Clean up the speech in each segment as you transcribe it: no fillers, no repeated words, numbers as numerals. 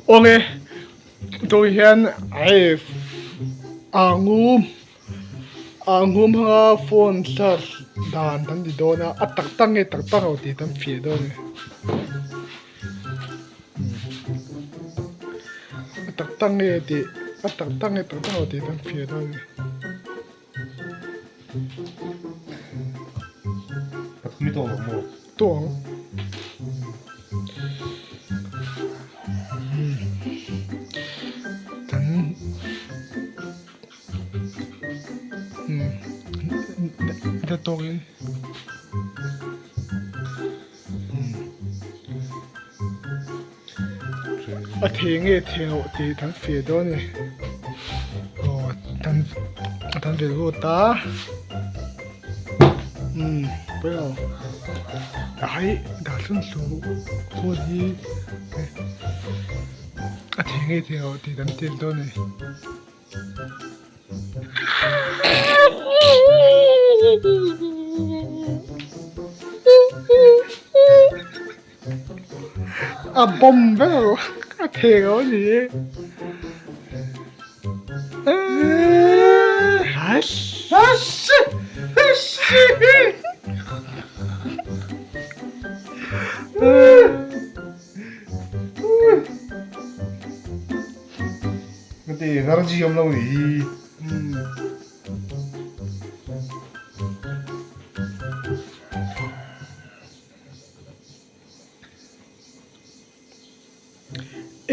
Awle tûr hian hei ah ngum ah ngum hmanga phone charge dan kan ti dawn a a tak tak nge tak tak lo tih kan fiah dawn a ni a tak tak nge tih a tak tak nge tak tak lo tih kan fiah dawn a ni. Pathum i tawh lo maw? Tawh ang. Kan ta tawkin A thei nge thei loh tih kan feh dawn a ni aw kan kan ve lut a umm pawi lo hai dah hlun hlu phone hi a thei nge thei loh tih kan test dawn a ni. A bomb vek a a thei lo a ni e Ka ti energy awm lo ni hi.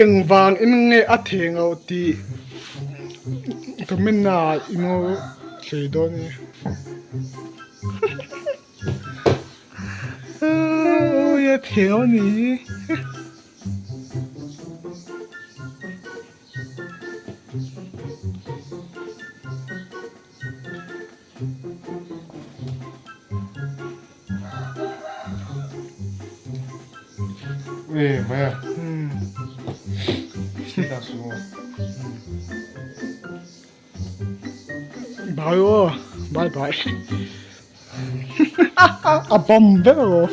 Engvang in nge a theng loh tih comment ah i ngo hlei dawn e. Ui a theng a ni hi. Ui mai a. Sita su. Bye aw. Bye bye. A bawm vek aw.